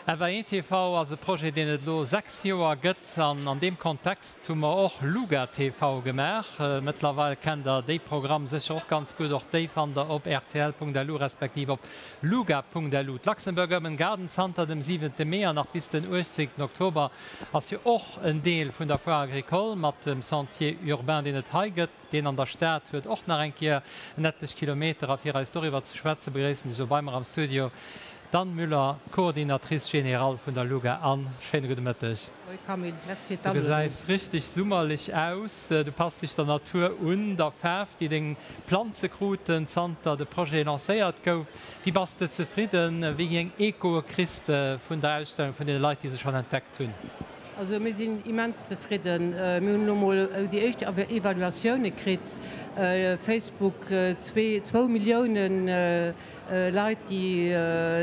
FAE TV ass e Projet, deen et elo 6 Joer gëtt an an deem Kontext hu mer och Luga TV gemaach. Mëttlerweil kennt der déi Programm sécher och ganz gutt. Och déi fannt der op rtl.lu respektiv op luga.lu. D'Luxembourg Urban Garden zanter dem 7 Mee an nach bis den 18 Oktober ass jo och en Deel vun der Foire Agricole mat dem Sentier Urbain, deen et hei gëtt. Deen an der Stad huet och nach eng Kéier en etlech Kilometer. A fir eis doriwwer ze schwätzen, begréissen ech elo bei mer am Studio d'Anne Müller, Coordinatrice générale vun der LUGA. Anne, schéine gudde Mëtteg. Hoi Camille, merci fir Du d'Aluedung. gesäis richteg summerlech aus. Du pass dech der Natur un, der Faarf, déi deng Planze kruten, zanter de Projet lancéiert gouf. Wéi bass de zefridden? Wéi eng Echoe kriss de vun der Ausstellung, vun deene Leit, déi se schonn entdeckt hunn? Also mir sinn immens zefridden. Mir hunn elo mol déi éischt Evaluatioune kritt. Facebook, zwee, zwou Millioune Leit, déi,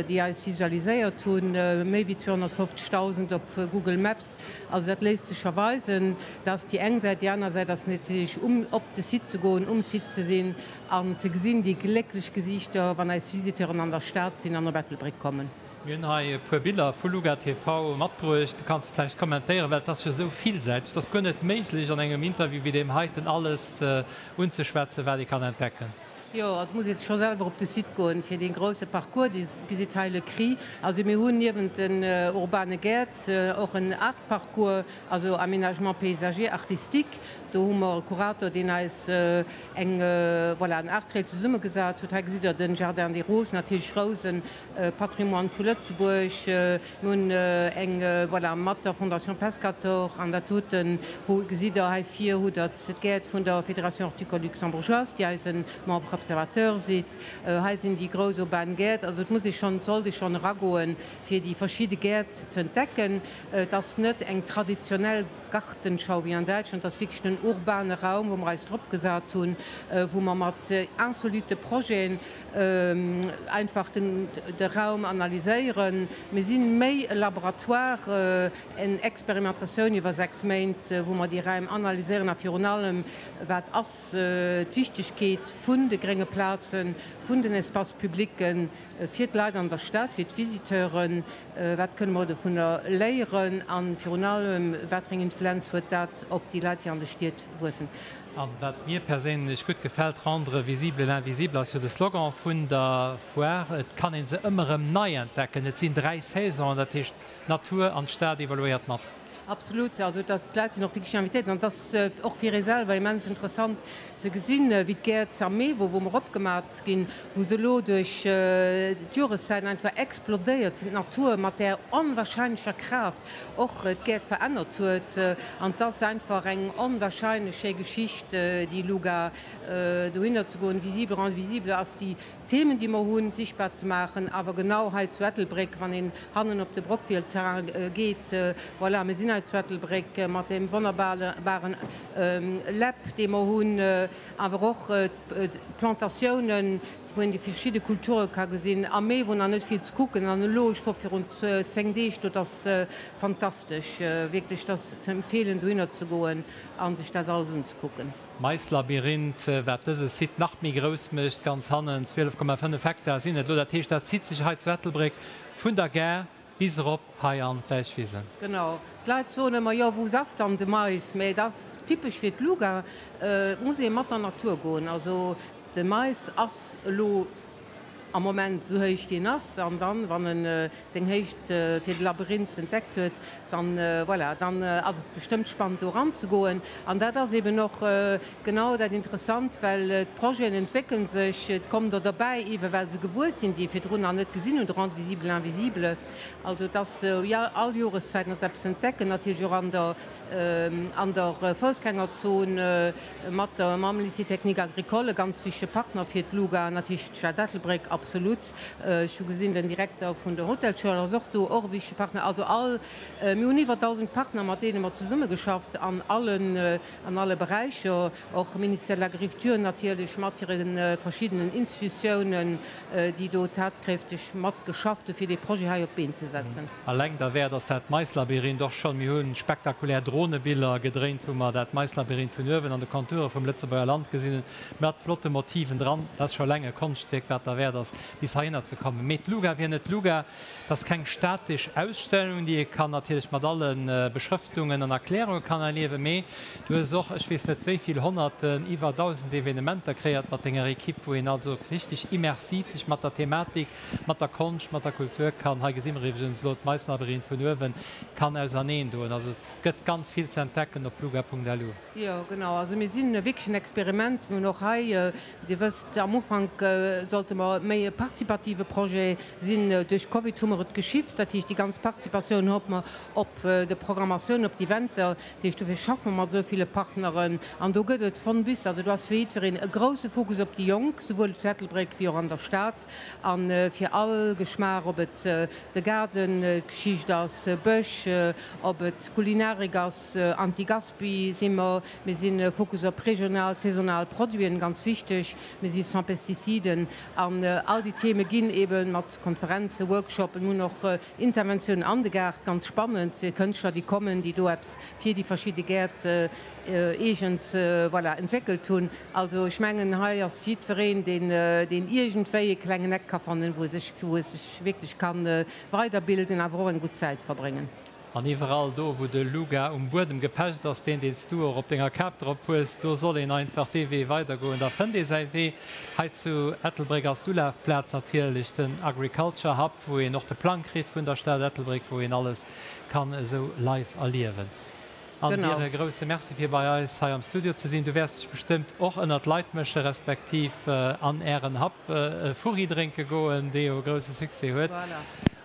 déi eis visualiséiert hunn, méi wéi 250.000 op Google Maps. Also dat léisst sech scho weisen. Dat ass déi eng Säit. Déi aner Säit ass natierlech um, op de Site ze goen, um Site ze sinn an ze gesinn déi glécklech Gesiichter, wann eis Visiteuren an der Stad sinn an op Ettelbréck kommen. Mir hunn hei e puer Biller vu Luga TV matbruecht. Du kanns se vläicht kommentéieren, well et ass jo esou villsäiteg. Et ass guer net méiglech, an engem Interview wéi deem heiten alles unzeschwätzen, wat ee kann entdecken. Jo, also muss ee scho selwer op de Site goen, fir dee grousse Parcours. Dir gesitt hei Le Cri. Also mir hunn niewent den urbane Gäert och en Art-Parcours, also Aménagement paysager artistique. Do hu mer e Kurator, deen eis eng, voilà, en Art-Trail zesummegesat huet. Hei gesitt Der den Jardin des Roses, natierlech Rousen, Patrimoine vu Lëtzebuerg. Mir hunn eng, voilà, mat der Fondation Pescator an dat doten hu, gesitt Der hei vir, hutt Der d'Gäert vun der Fédération horticole luxembourgeoise, déi eise Membre observateur sidd. Hei sinn déi grouss urban Gäert. Also et muss ee schonn, et sollt ee schonn eragoen, fir déi verschidde Gäert ze entdecken. Et ass net eng traditionell Gartenschau wéi an Däitschland, et ass wierklech den urbane Raum, wou mer eis drop gesat hunn, wou mer mat insolite Projeten einfach den de Raum analyséieren. Mir si méi e Laboratoire, eng Experimentatioun iwwer 6 Méint, wou mer déi Räim analyséieren a virun allem, wat ass d'Wichtegkeet vun de grénge Plazen, vun den Espaces publics fir d'Leit an der Stad, fir d'Visiteuren, wat kënne mer dovunner léieren a virun allem, wat fir eng Influenz huet dat op déi Leit, déi an de Stied wuessen. An wat mir perséinlech gutt gefält, Rendre visible l'invisible ass jo de Slogan vun der Foire. Et kann ee se ëmmer erëm nei entdecken. Et sinn 3 Saisonen, dat heescht d'Natur an d'Stad evoluéiert mat. Absolut, also dass d'Leit sinn och wierklech invitéiert an et ass och fir ee selwer immens interessant ze gesinn, wéi d'Gäert am Mee, wou mer opgemat ginn, wou se elo duerch d'Joreszäiten einfach explodéiert sinn, d'Natur mat där onwahrscheinlecher Kraaft och d'Gäert verännert huet an et ass einfach eng onwahrscheinlech schéi Geschicht, déi Luga dohinner ze goen. Visible rendre visible ass déi Themen, déi mer hunn, sichtbar ze maachen, awer genau hei zu Ettelbréck, wann een hannen op de Broqueville-Terrain geet, voilà, mir sinn hei zu Ettelbréck mat deem wonnerbaren Läb, dee mer hunn, awer och d'Plantatiounen, wou een déi verschidde Kulture ka gesinn, am Mee, wou nach net vill ze kucken, an elo, ech wor virun 10 Deeg do, et ass fantastesch, wierklech, et ass ze empfeelen, dohinner ze goen a sech dat alles unzekucken. Maislabyrinth, wat dëse Site nach méi grouss mécht, ganz hannen, 12,5 Hektar sinn et elo. Dat heescht, dat zitt sech hei zu Ettelbréck vun der Gare bis erop hei an d'Däichwisen. Genau. D'Leit soen ëmmer, jo, wou ass dann de Mais? Mä et ass typesch fir d'Luga, et muss ee mat der Natur goen. Also de Mais ass elo am Moment esou héich wéi en ass, an dann, wann en seng Héicht fir de Labyrinth entdeckt huet, dann, voilà, dann ass et bestëmmt spannend do eranzegoen. An dat ass eben och genau dat Interessant, well d'Projeten entwéckelen sech, et kommen der derbäi, ewe well se gewuess sinn, déi ee virdrun nach net gesinn hunn, de Rendre visible l'invisible. Also et ass, jo, all Joreszäiten ass eppes ze entdecken, natierlech och an der, an der Foussgängerzon. Mat der mam Lycée technique agricole, e ganz wichtege Partner fir d'LUGA, natierlech d'Stad Ettelbréck, absolut. Ech hu gesinn, den Direkter vun der Hotelschoul ass och do, och e wichtege Partner. Also all, mir hunn iwwer 1.000 Partner, mat deene mer zesummegeschafft an allen, an alle Beräicher, och Ministère de l'Agriculture natierlech mat hire verschiddenen Institutiounen, déi do tatkräfteg matgeschafft hu fir dee Projet hei op d'Been ze setzen. Alleng derwäert ass dat Maislabyrinth och schonn. Mir hu spektakulär Dronebiller gedréint, wou mer dat Maislabyrinth vun uewen an de Konture vum Lëtzebuerger Land gesinn hunn, mat flotte Motiven dran. Dat ass scho eleng e Konschtwierk, wat derwäert ass. ass, bis heihinner ze kommen. Mee d'Luga wier net d'Luga. Et ass keng statesch Ausstellung, déi ee kann natierlech mat alle Beschrëftungen an Erklärunge kann erliewen, mee du hues och, ech weess net wéi vill Honnerten, iwwer 1.000 Evenementer kreéiert mat denger Equipe, wou een also richteg immersiv sech mat der Thematik, mat der Konscht, mat der Kultur kann, hei gesi mer iwwregens elo d'Meißlabyrinth vun uewen, kann auserneen doen. Also et gëtt ganz vill ze entdecken op luga.lu. Jo, genau. Also mir sinn wierklech en Experiment. Mir hunn och hei, Dir wësst, am Ufank sollte mer méi e partizipative Projet sinn. Duerch Covid hu mer et geschift. Dat heescht, déi ganz Participatioun hott mer op de Programmatioun, op d'Eventer. Dat heescht, dofir schaffe mer mat esou ville Partneren. An do gëtt et von bis. Also do ass fir jiddwereen e grouse Fokus op déi Jonk, souwuel zu Ettelbréck wéi och an der Stad. A fir all Geschmaach, ob et de Gaarden, d'Geschicht ass, Bësch, ob et Kulinarik ass, Anti-Gaspi si mer. Mir si Fokus op regional, saisonal Produiten, ganz wichteg. Mir si sans pesticides. An all déi Theme ginn eebe mat Konferenzen, Workshopen, mir hunn och Interventiounen an de Gaart, ganz spannend, Kënschtler, déi kommen, déi do eppes fir déi verschidde Gäert eegens, voilà, entwéckelt hunn. Also ech mengen, hei ass jiddwereen, deen, deen iergendwéi e klengen Eck ka fannen, wou e sech, wou e sech wierklech ka weiderbilden, awer och eng gutt Zäit verbréngen. An iwwerall do, wou de Luga um Buedem gepecht ass, deen, deen s du och op denger Kap drop hues, do soll een einfach dee Wee weidergoen, da fënnt ee säi Wee. Hei zu Ettelbréck ass d'Ulafplaz natierlech den Agriculture Hub, wou een och de Plang kritt vun der Stad Ettelbréck, wou een alles kann esou live erliewen. An dir e grousse Merci fir bei eis hei am Studio ze sinn. Du wäers dech bestëmmt och ënnert d'Leit mësche respektiv an ären Happ e Furri drénke goen, dee jo e grousse Succès huet.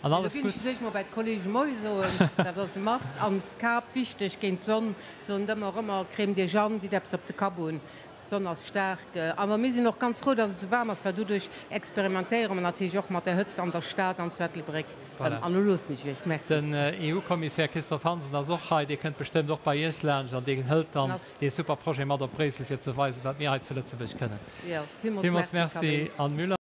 An alles Gudds. Ech mol bei d'Kollege Moi soen, dat ass e Must. An d'Kap, wichteg géint d'Sonn, soen ëmmer ëmmer, Cremt iech an, ditt eppes op de Kapp un. D'Sonn ass staark. Awer mir sinn och ganz frou, dass et esou waarm ass, well doduerch experimentéiere mer natierlech och mat der Hëtzt an der Stad an zu Ettelbréck. Voilà. An elo loossen ech Iech. Merci. Den EU-Kommissär Christophe Hansen ass och hei. Dee kënnt bestëmmt och bei Iech laanscht an deen hëlt dann dee super Projet mat op Bréissel, fir ze weisen, wat mir hei zu Lëtzebuerg kënnen. Jo, villmools Villmools Merci, Merci, Camille. Anne Müller.